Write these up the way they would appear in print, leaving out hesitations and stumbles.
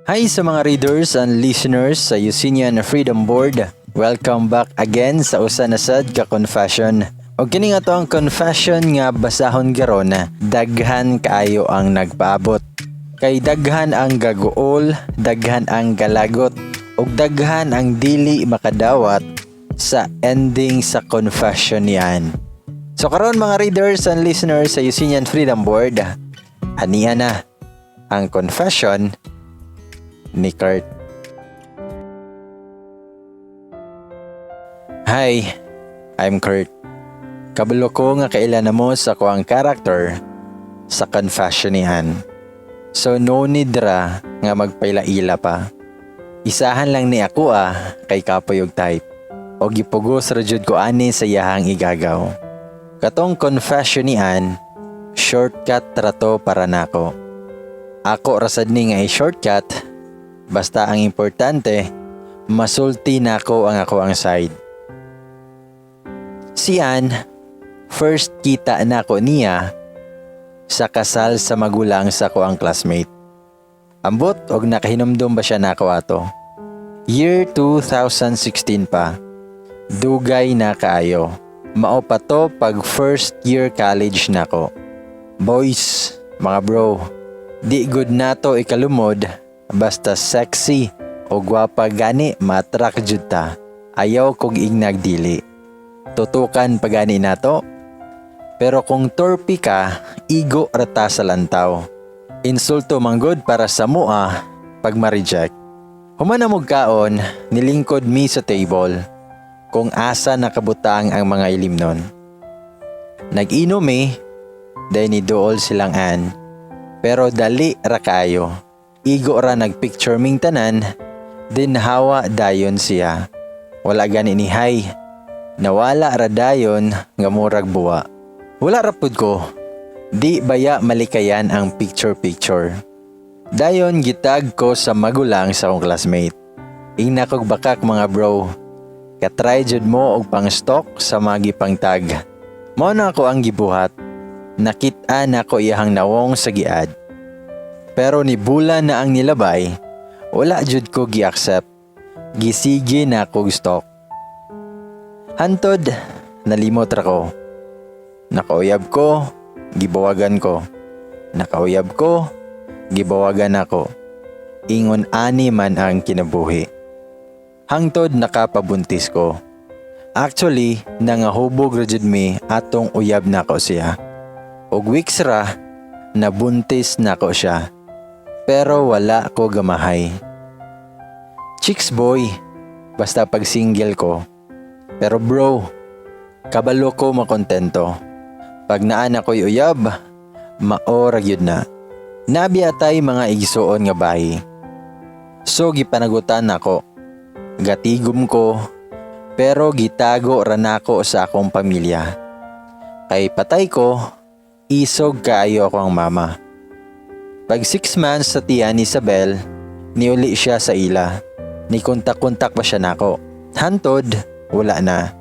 Hi sa mga readers and listeners sa Eugenian Freedom Board. Welcome back again sa usa na sad ka confession. Og kini nga to ang confession nga basahon karon, daghan kaayo ang nagpaabot. Kay daghan ang gaguol, daghan ang galagot, ug daghan ang dili makadawat sa ending sa confession niyan. So karon, mga readers and listeners sa Eugenian Freedom Board, ania na ang confession ni Kurt. Hi, I'm Kurt. Kabalo ko nga kaila na mo sa akoang character sa confession ni Ann. So no need ra nga magpaila-ila pa. Isahan lang ni ako kay kapoy og type. O gipugos ra jud ko ani sa iyahang igagaw. Katong confession ni Ann, shortcut ra to para nako. Ako ra sad ni nga i-shortcut, basta ang importante, masulti nako ang akoang side. Si Ann, first kita nako niya sa kasal sa magulang sa akoang classmate. Ambot og nakahinumdum ba siya nako ato. Year 2016 pa. Dugay na kaayo. Mao pa to pag first year college nako. Boys, mga bro, di gud nato ikalumod basta sexy o gwapa gani ma-attract jud ta. Ayaw kog ingnag dili. Tutukan pa gani nato. Pero kung torpe ka, igo ra ta sa lantaw. Insulto manggod para sa mua pag ma-reject. Human na mog kaon, nilingkod mi sa table kung asa nakabutang ang mga ilimnon. Nag-inom mi, then niduol silang Ann. Pero dali ra kaayo. Igo ra nagpicture ming tanan, then hawa dayon siya. Wala gani ni hi. Nawala ra dayon nga murag buwa. Wala ra pud ko. Di baya malikayan ang picture-picture. Dayon gitag ko sa magulang sa akong classmate. Ingna kog bakak, mga bro. Katry jud mo og pang-stalk sa mga gipang-tag. Mao na ako ang gibuhat. Nakit-a nako iyahang nawong sa gi-add. Pero ni bulan na ang nilabay, wala jud ko gi-accept. Gisige na kog stalk. Hantod, nalimot ra ko. Nakauyab ko, gibawagan ko. Nakauyab ko, gibawagan ako. Ingon ani man ang kinabuhi. Hangtod nakapabuntis ko. Actually, nangahubog ra jud mi atong uyab nako siya. Og weeks ra, nabuntis nako siya. Pero wala ko gamahay. Chicks boy, basta pag single ko. Pero bro, kabalo ko makontento. Pag naa na ko'y uyab, mao ra gyud na. Naa biya tay mga igsuon nga bayi. So gipanagutan nako. Gatigom ko, pero gitago ra nako sa akong pamilya. Kay patay ko, isog kaayo ako ang mama. Pag 6 months sa tiyan ni Isabel, niuli siya sa ila. Ni kontak-kontak pa siya nako. Hantod, wala na.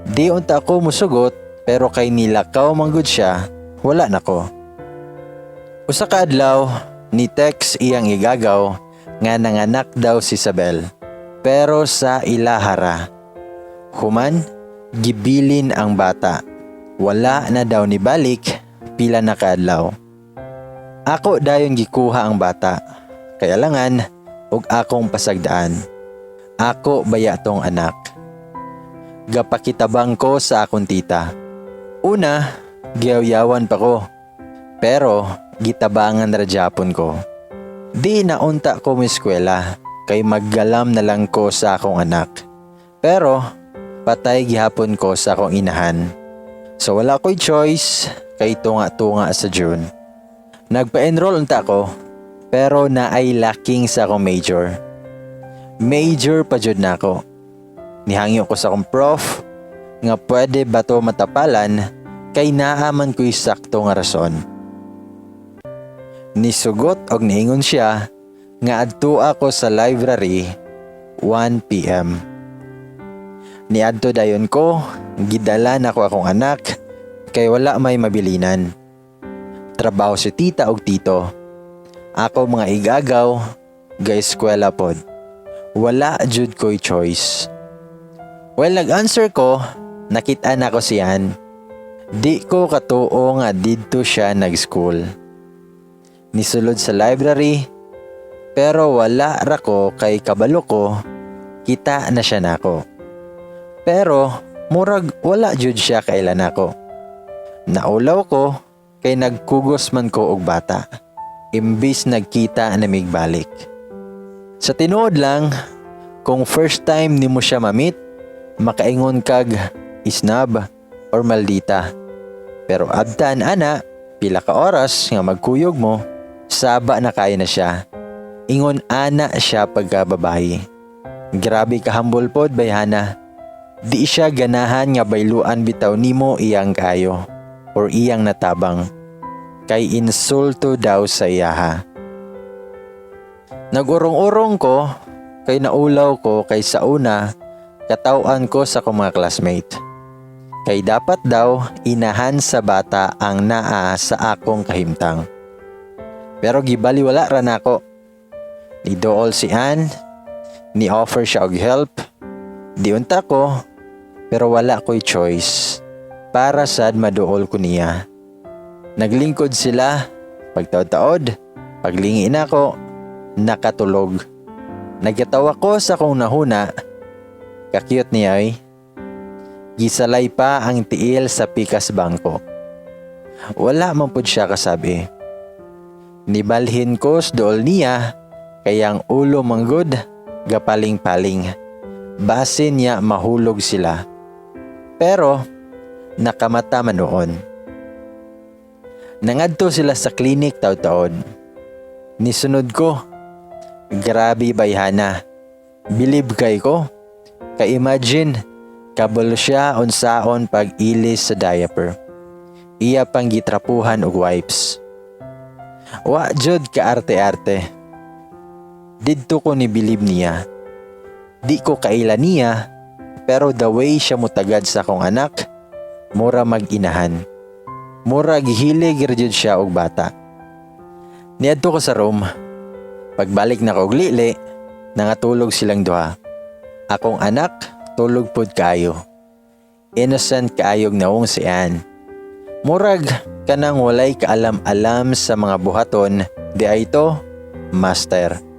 Di unta ako musugot, pero kay nilakaw manggod siya, wala nako. Usa ka adlaw, ni text iyang igagaw nga nanganak daw si Isabel. Pero sa ilahara. Human, gibilin ang bata. Wala na daw ni balik, pila na kaadlaw. Ako dayon gikuha ang bata. Kay alangan og akong pasagdaan. Ako baya tong anak. Gapakitabang ko sa akong tita. Una, giyawyawan pa ko. Pero gitabangan ra gyapon ko. Di na unta ko eskwela kay maggalam na lang ko sa akong anak. Pero patay gihapon ko sa akong inahan. So wala ko'y choice kay tunga-tunga sa June. Nagpa-enroll unta ko pero naay lacking sa akong major. Major pa jud nako. Nihangyo ko sa akong prof nga pwede ba to matapalan kay naa man ko'y sakto nga rason. Nisugot og niingon siya nga adto ako sa library 1 p.m. Niadto dayon ko, gidala nako akong anak kay wala may mabilinan. Trabaho si tita og tito. Ako mga igagaw, Ga-eskwela pod. Wala jud ko'y choice. Well, nag-answer ko, nakita nako si Ann. Di ko katuo nga didto siya nag-school. Nisulod sa library, pero wala ra ko kay kabalo ko, kita na siya nako. Pero murag wala jud siya kaila nako. Naulaw ko kay nagkugos man ko og bata. Imbis nagkita na mig balik. Sa tinuod lang, kung first time nimo siya ma-meet, makaingon kag isnab or maldita. Pero abtan ana, pila ka oras nga magkuyog mo, saba na kaayo na siya. Ingon ana siya pagkababayi. Grabe ka humble pod, bayhana. Di siya ganahan nga bayluan bitaw nimo iyang kaayo or iyang natabang. Kay insulto daw sa iyaha. Nag-urong-urong ko kay naulaw ko kay sa una kataw-an ko sa akong mga classmate. Kay dapat daw inahan sa bata ang naa sa akong kahimtang. Pero gibaliwala ra nako. Nidool si Ann, ni offer siya og help. Di unta ko, pero wala ko'y choice. Para sad maduol ko niya. Naglingkod sila, pagtaod-taod, paglingi nako, nakatulog. Nagatawa ko sa akong nahuna, ka-cute niya ay. Gisalay pa ang tiil sa pikas bangko. Wala man pud siya kasabi. Nibalhin ko sa dool niya, kaya ang ulo manggod, gapaling-paling. Basin niya mahulog sila. Pero, nakamata man noon. Nangadto sila sa clinic taod-taod. Nisunod ko. Grabe, bayhana. Bilib kay ko. Ka-imagine, kabalo siya unsaon pag-ilis sa diaper. Iya pang gitrapuhan og wipes. Wa jud kaarte-arte. Didto ko ni bilib niya. Di ko kaila niya, pero the way siya mutagad sa akong anak, mura mag-inahan. Mura gihilig ra jud siya og bata. Niadto ko sa room. Pagbalik na ko og lili, nangatulog silang duha. Akong anak, tulog pod kaayo. Innocent kaayog nawong si Ann. Murag kanang walay kaalam-alam sa mga buhaton, diay to, master.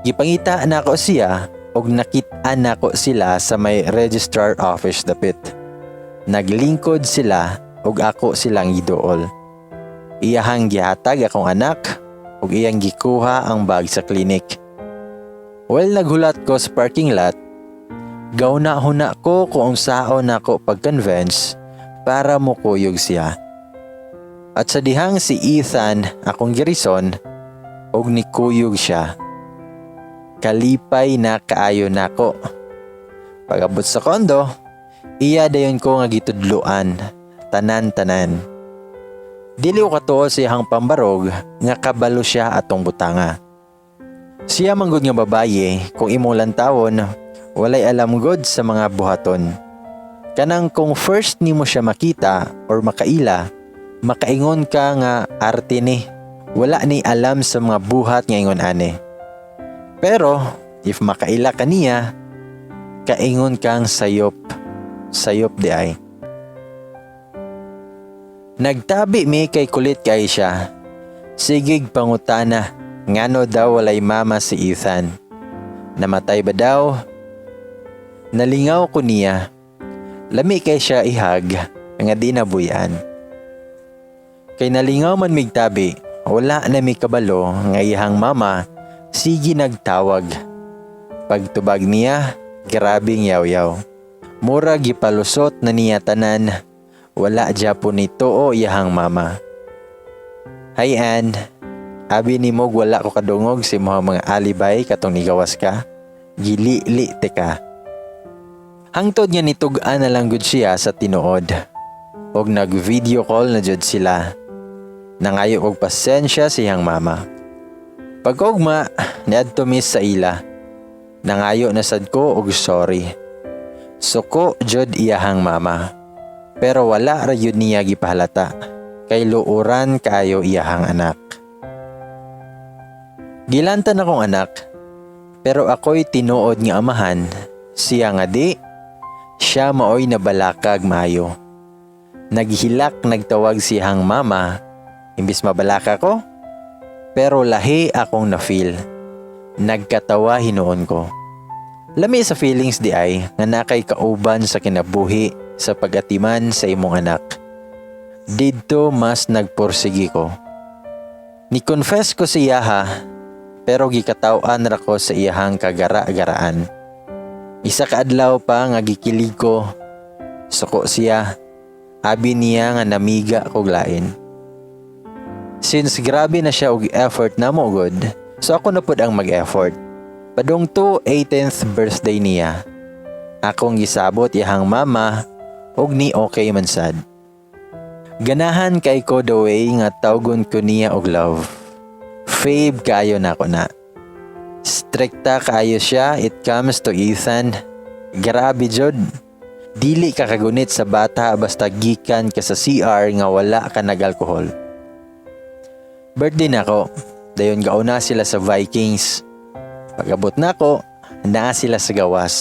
Gipangita nako siya og nakit-an nako sila sa may registrar office dapit. Naglingkod sila og ako silang giduol. Iyahang gihatag akong anak ug iyang gikuha ang bag sa clinic. Well, naghulat ko sa parking lot, gahuna-huna ko kung unsaon nako pag-convince para mukuyog siya. At sa dihang si Ethan akong girison og nikuyog siya. Kalipay na kaayo nako. Pag-abot sa kondo, iya dayon ko nga gitudloan, tanan-tanan. Dili ko katuo sa iyang pambarog nga kabalo siya atong butanga. Siya manggod nga babaye, kung imong lantawon, walay alam god sa mga buhaton. Kanang kung first nimo siya makita or makaila, makaingon ka nga arte ni. Wala ni alam sa mga buhat nga ingon ane. Pero if makaila ka niya, kaingon kang sayop. Sayop di ay. Nagtabi mi kay kulit kay siya. Sigig pangutana, ngano daw walay mama si Ethan. Namatay ba daw? Nalingaw ko niya. Lami kay siya ihag nga di nabuyan. Kay nalingaw man migtabi, wala na mi kabalo nga iyang mama sige nagtawag. Pagtubag niya, grabing yaw-yaw. Mura gipalusot na niya tanan, wala japon ni tuo iyahang mama. Hi Ann, abi nimo wala ko kadungog sa imong mga alibay katong nigawas ka. Gilili te ka. Hangtod nga nitug-an na lang gud siya sa tinuod. Og nag-video call na jud sila. Nangayo og pasensya siyang mama. Pag-ugma, niadto mi sa ila. Nangayo na sad ko og sorry. Suko jud iyahang mama. Pero wala ra jud niya gipahalata. Kay luoran kaayo iyahang anak. Gilantan akong anak, pero ako'y tinuod nga amahan, siya nga di, siya maoy nabalakag maayo. Naghilak nagtawag siyang mama, imbis mabalaka ko, pero lahi akong na-feel. Nagkatawa hinuon ko. Lami sa feelings di ay nga nakay kauban sa kinabuhi sa pagatiman sa imong anak. Didto mas nagporsige ko. Ni-confess ko siya ha, pero gikataw-an ra ko sa iyahang kagara-garaan. Isa ka adlaw pa nga gikilig ko, suko siya, abi niya nga namiga kog lain. Since grabe na siya og effort namo gud, so ako na pud ang mag-effort. Padung to 18th birthday niya. Akong gisabot iyahang mama og ni okay man sad. Ganahan kay ko the way nga tawgon ko niya og love. Fave kaayo nako na. Strikta kaayo siya it comes to Ethan. Grabe jud. Dili ka kagunit sa bata basta gikan ka sa CR nga wala ka nag-alkohol. Birthday nako. Dayon gauna sila sa Vikings. Pag-abot nako, naa sila sa gawas.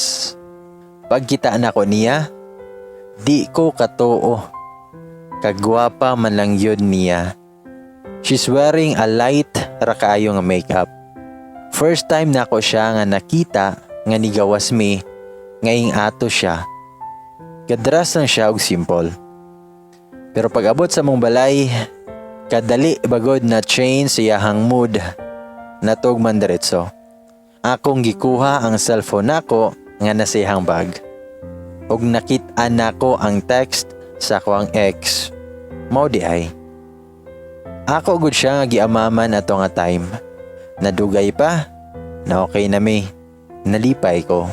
Pagkita nako niya, di ko katuo. Kagwapa man lang yun niya. She's wearing a light ra kaayo nga makeup. First time nako siya nga nakita nga nigawas mi ngaing ato siya. Gadras lang siya og simple. Pero pag abot sa mong balay, kadali bagod na change sa iyahang mood. Natog man diretso. Akong gikuha ang cellphone nako nga nasa iyahang bag. Og nakit-an nako ang text sa akoang ex. Mao di ay. Ako gud siya nga giamaman ato nga time. Nadugay pa, na okay na mi. Nalipay ko.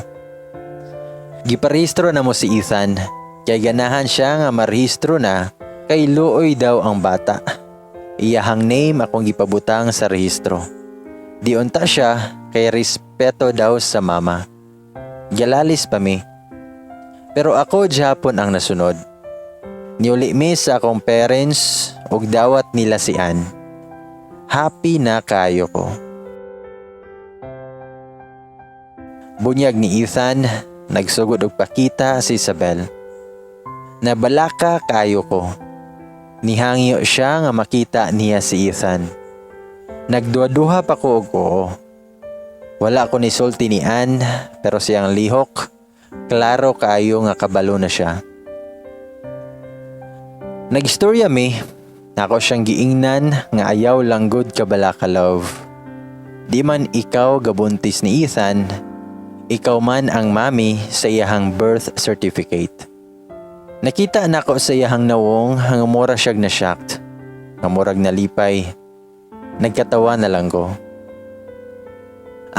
Giparehistro na mo si Ethan. Kay ganahan siya nga marehistro na kay luoy daw ang bata. Iyahang name akong gipabutang sa rehistro. Di unta siya kay respeto daw sa mama. Galalis pa mi. Pero ako Japon ang nasunod. Niuli mi sa akong parents ug dawat nila si Ann. Happy na kayo ko. Bunyag ni Ethan, nagsugod og pakita si Isabel. Nabalaka kayo ko. Nihangyo siya nga makita niya si Ethan. Nagduha-duha pa ko og oo. Wala ko nisulti ni Ann, pero siyang lihok, klaro kaayo nga kabalo na siya. Nagistorya mi, nako siyang giingnan nga ayaw lang gud kabalaka, love. Di man ikaw gabuntis ni Ethan, ikaw man ang mami sa iyahang birth certificate. Nakita nako sa iyahang nawong nga mura siyag na shocked, nga murag nalipay. Nagkatawa na lang ko.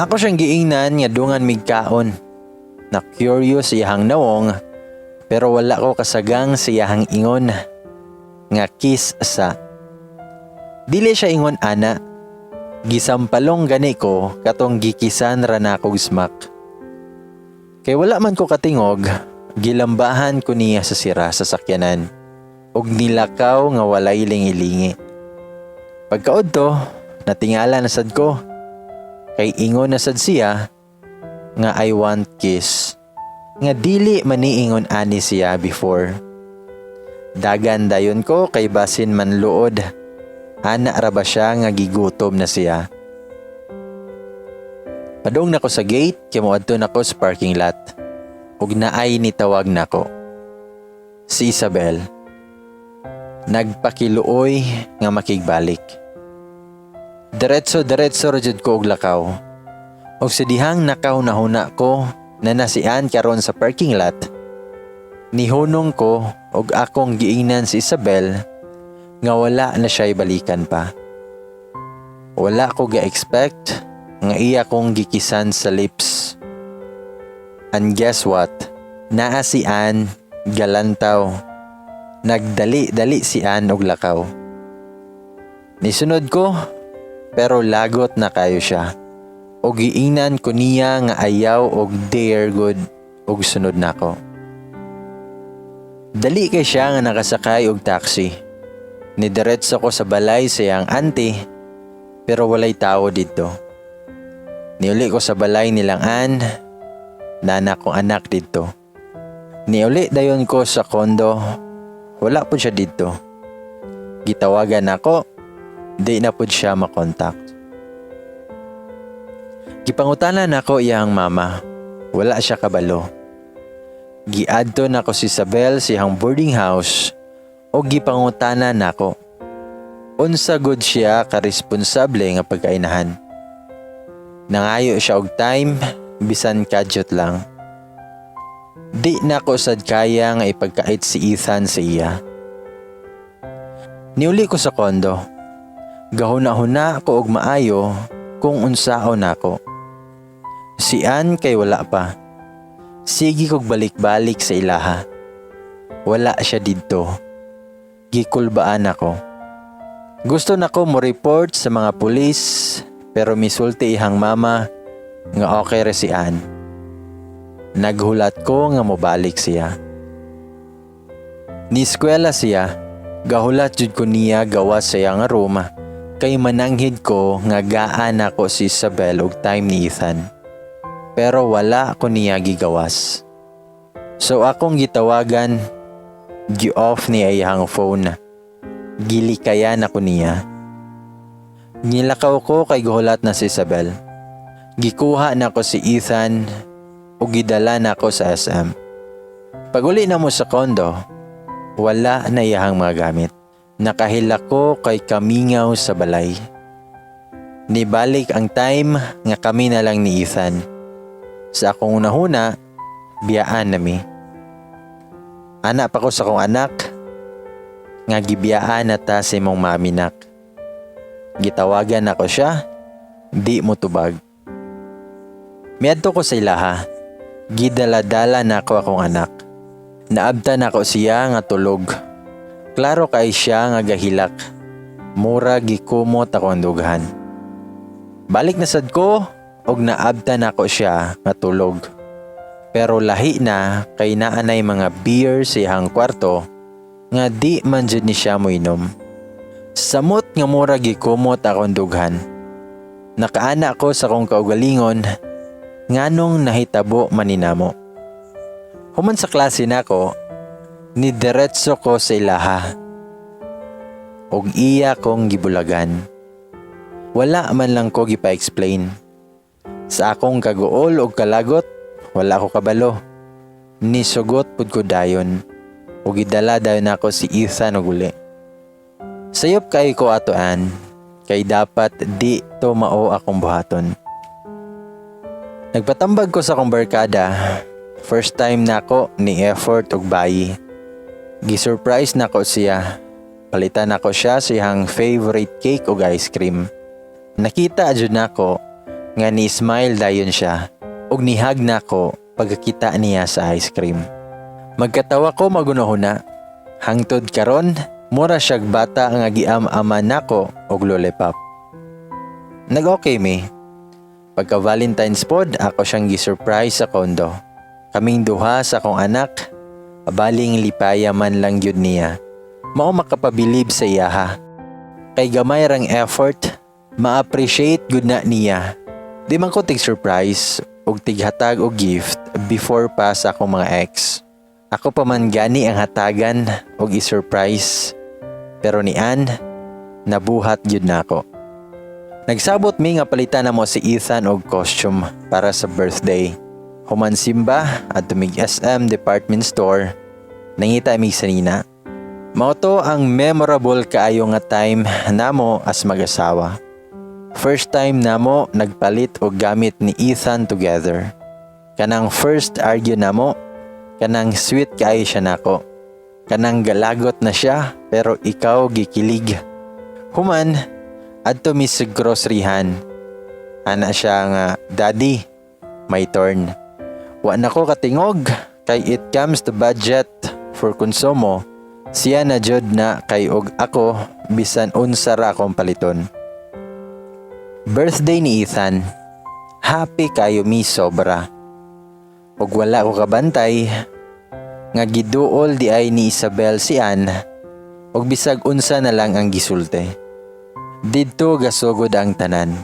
Ako siyang giingnan nga dungan migkaon. Na curious iyahang nawong, pero wala ko kasagang sa iyahang ingon nga kiss sa. Dili siya ingon ana. Gisampalong gani ko katong gikisan ra nakog smack. Kay wala man ko katingog, gilambahan ko niya sa sira sa sakyanan ug nilakaw nga walay lingi-lingi. Pagkaod to, natingala na sad ko. Kay ingon na sad siya nga "I want kiss." Nga dili maniingon ani siya before. Dagan dayon ko kay basin manluod. Ana ra ba siya nga gigutom na siya. Padung nako sa gate kay moadto nako sa parking lot. Ug naay nitawag nako. Si Isabel. Nagpakiluoy nga makigbalik. Diretso-diretso ra jud ko og lakaw. Og sa dihang nakahuna-huna ko na nasian karon sa parking lot, nihunong ko og akong giingnan si Isabel nga wala na siya balikan pa. Wala ko ga-expect nga iya kong gikisan sa lips. And guess what? Naa si Ann galantaw. Nagdali-dali si Ann og lakaw. Nisunod ko, pero lagot na kayo siya. Og giingnan ko niya nga ayaw og dare good og sunod nako. Dali kay siya nga nakasakay og taxi. Nidiretso ko sa balay sa iyang auntie, pero walay tao didto. Niuli ko sa balay nilang Ann, naa na akong anak didto. Niuli dayon ko sa condo, wala po siya didto. Gitawagan nako, di na pud siya makontak. Gipangutana nako iyang mama, wala siya kabalo. Giadto nako si Isabel sa iyang boarding house o gipangutana nako. Unsa gud siya ka-responsable nga pagkainahan. Nangayo siya og time bisan kadyot lang. Di nako sad kaya nga ipagkait si Ethan sa iya. Niuli ko sa condo. Gahuna-huna ko og maayo kung unsaon nako. Si Ann kay wala pa. Sige kog balik-balik sa ilaha. Wala siya didto. Gikulbaan ako. Gusto nako mo report sa mga pulis, pero misulti ihang mama nga okay ra si Ann. Naghulat ko nga mobalik siya. Ni eskwela siya, gahulat jud ko niya gawas sa iyang room kay mananghid ko nga gaan nako si Isabel og time ni Ethan. Pero wala ko niya gigawas. So akong gitawagan, gi-off niya iyang phone. Gilikayan ako niya. Nilakaw ko kay guhulat na si Isabel. Gikuha nako si Ethan ug gidala nako sa SM. Paguli namo sa condo, wala na iyahang mga gamit. Nakahilak ko kay kamingaw sa balay. Nibalik ang time nga kami na lang ni Ethan. Sa akong unahuna, biyaan nami. Ana pa ko sa akong anak, nga gibiyaan na ta sa imong mami, nak. Gitawagan nako siya, di mo tubag. Miadto ko sa ilaha. Gidala-dala nako akong anak. Naabtan nako siya nga tulog. Klaro kay siya nga gahilak. Mura gikumot akong dughan. Balik na sad ko og naabtan nako siya nga tulog. Pero lahi na kay naanay mga beer sa iyang kwarto nga di man jud ni siya moinom. Samot nga mura gikumot akong dughan. Nakaana ko sa akong kaugalingon nganong nahitabo man ni namo. Human sa klase nako, ni diretso ko sa ilaha. Og iya kong gibulagan. Wala man lang ko gipa-explain. Sa akong kaguol og kalagot, wala ko kabalo. Nisugot pud ko dayon. Ug gidala dayon nako si Ethan og uli. Sayop kay ko ato, Ann, kay dapat di to mao akong buhaton. Nagpatambag ko sa akong barkada. First time nako ni effort og bayi. Gi-surprise nako siya. Palitan nako siya sa iyang favorite cake ug ice cream. Nakita jud nako nga ni smile dayon siya ug ni-hug nako pagkakita niya sa ice cream. Magkatawa ko magunahuna. Hangtod karon, mura siyag bata nga giam-aman nako og lollipop. Nag-okay mi. Pagka Valentine's pod, ako siyang gi-surprise sa condo. Kaming duha sa akong anak, baling lipaya man lang gyud niya. Mao makapabilib sa iyaha. Kay gamay rang effort, ma-appreciate gud na niya. Di man ko tig surprise og tighatag og gift before pa sa akong mga ex. Ako pa man gani ang hatagan og i-surprise. Pero ni Ann, nabuhat gyud nako. Nagsabot mi nga palitan namo si Ethan og costume para sa birthday. Human simba adto mig SM department store, nangita mig sanina. Mao to ang memorable kaayo nga time namo as mag-asawa. First time namo nagpalit og gamit ni Ethan together. Kanang first argue namo, kanang sweet kaayo siya nako. Kanang galagot na siya pero ikaw gikilig. Human, adto mi sa groceryhan. Ana siya nga, "Daddy, my turn." Wa na ko katingog kay it comes to budget for konsumo. Siya na jud na kay og ako bisan unsa ra akong paliton. Birthday ni Ethan. Happy kayo mi sobra. Og wala ko kabantay nga giduol di ay ni Isabel si Ann og bisag unsa na lang ang gisulti. Didto gasugod ang tanan.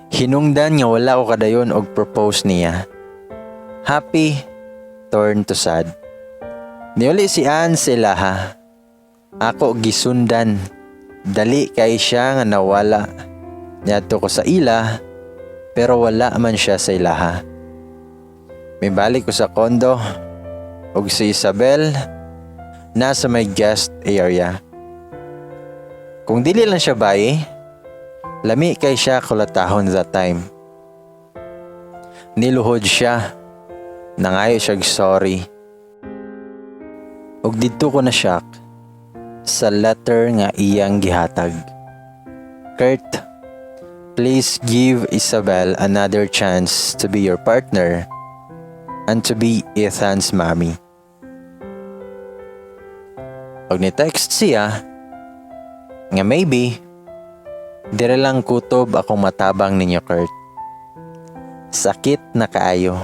Hinungdan nga wala ko kadayon og propose niya. Happy turn to sad. Niuli si Ann sa ilaha. Ako gisundan. Dali kay siya nga nawala. Niadto ko sa ila, pero wala man siya sa ilaha. Mibalik ko sa condo ug si Isabel nasa may guest area. Kung dili lang siya bayi, lami kay siya kulatahon that time. Niluhod siya. Nangayo siya og sorry. Ug didto ko na shock sa letter nga iyang gihatag. "Kurt, please give Isabel another chance to be your partner and to be Ethan's mommy." Pag ni-text siya, nga maybe, dire lang kutob akong matabang ninyo, Kurt. Sakit na kaayo.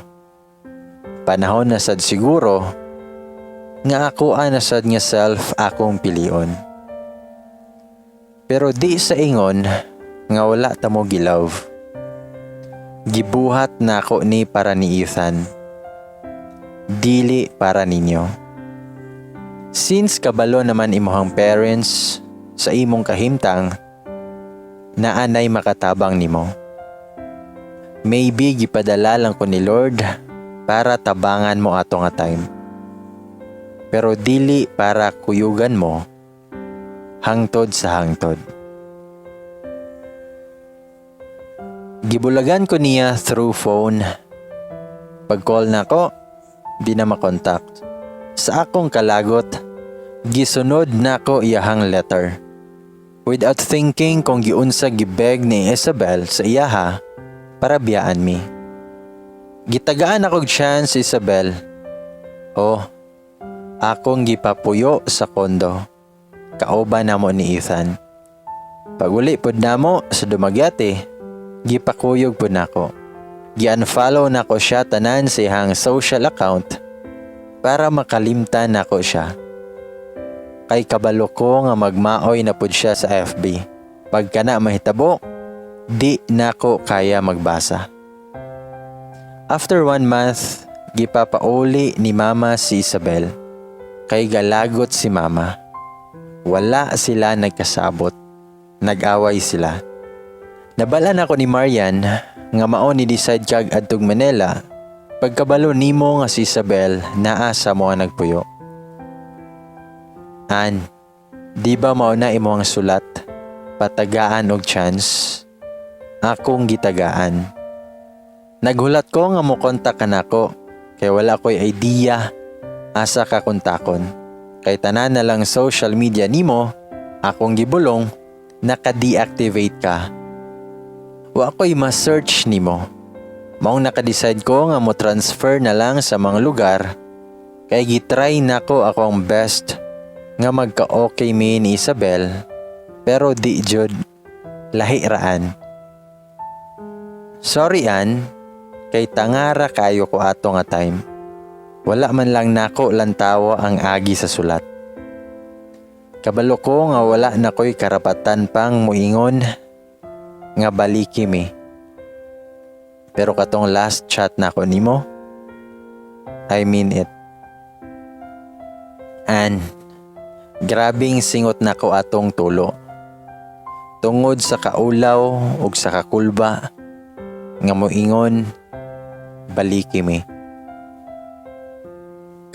Panahon na sad siguro nga ako na sad nga self akong pilion. Pero di sa ingon nga wala ta mo gilove. Gibuhat nako ni para ni Ethan. Dili para ninyo. Since kabalo naman imong parents sa imong kahimtang, naanay makatabang nimo. Maybe gipadala lang ko ni Lord para tabangan mo ato nga time. Pero dili para kuyugan mo hangtod sa hangtod. Gibulagan ko niya through phone. Pag call nako, di na makontakt. Sa akong kalagot, gisunod nako iyahang letter. Without thinking kung giunsa gibeg ni Isabel sa iyaha para biyaan mi. Gitagaan akong chance, Isabel. Oh, akong gipapuyo sa condo. Kauban namo ni Ethan. Pag-uli pod namo sa Dumaguete, gipakuyog pod nako. Gi-unfollow nako siya tanan sa iyang social account para makalimtan nako siya. Kay kabalo ko nga magmaoy na pud siya sa FB. Pagka na mahitabo, di nako kaya magbasa. After one month, gipapauli ni Mama si Isabel. Kay galagot si Mama. Wala sila nagkasabot. Nag-away sila. Nabal-an ako ni Marian nga mao ni decide kag adtog Manila pagkabalo nimo nga si Isabel naa sa mo nagpuyo. An, di ba mao na imo ang sulat? Patagaan og chance. Akong gitagaan. Naghulat ko nga mo kontak ka nako kay wala ko'y idea asa ka kontakon. Kay tanan na lang social media nimo, akong gibulong, naka-deactivate ka. Wa ko'y ma-search nimo. Maong naka-decide ko nga mo transfer na lang sa mga lugar kay gitry nako ako ang best nga magka-okay mi ni Isabel, pero di jud, lahi raan. Sorry, Ann, kay tangara kayo ko ato nga time. Wala man lang nako lantawa ang agi sa sulat. Kabalo ko nga wala na ko'y karapatan pang muingon nga baliki mi. Pero katong last chat nako nimo, I mean it. Ann, grabing singot nako atong tulo. Tungod sa kaulaw ug sa kakulba nga moingon baliki mi.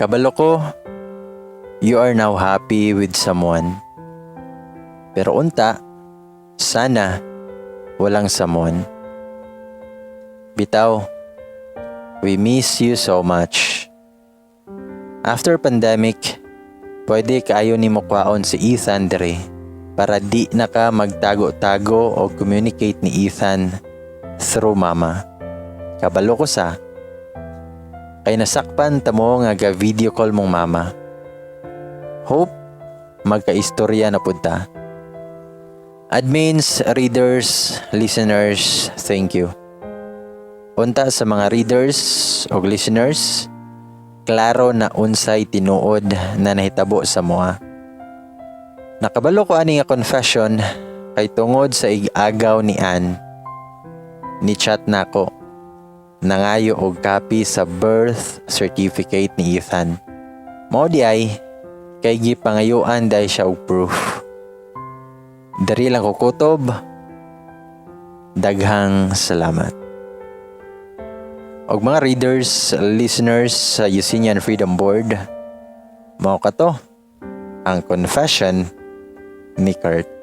Kabalo ko, you are now happy with someone. Pero unta, sana walang someone. Bitaw, we miss you so much. After pandemic, pwede kaayo nimo kwaon si Ethan dere para di na ka magtago-tago o communicate ni Ethan through Mama. Kabalo ko sa kay nasakpan ta mo nga ga video call mong mama. Hope magkaistorya na pud ta. Admins, readers, listeners, thank you. Unta sa mga readers o listeners, klaro na unsay tinuod na nahitabo sa moa. Nakabalo ko ani nga confession kay tungod sa igagaw ni Ann. Ni chat nako. Nangayo og copy sa birth certificate ni Ethan. Mao diay kay gipangayuan diay siya og proof. Dari lang ko kutob. Daghang salamat. Og mga readers, listeners sa Eugenian Freedom Board, mao kato ang confession ni Kurt.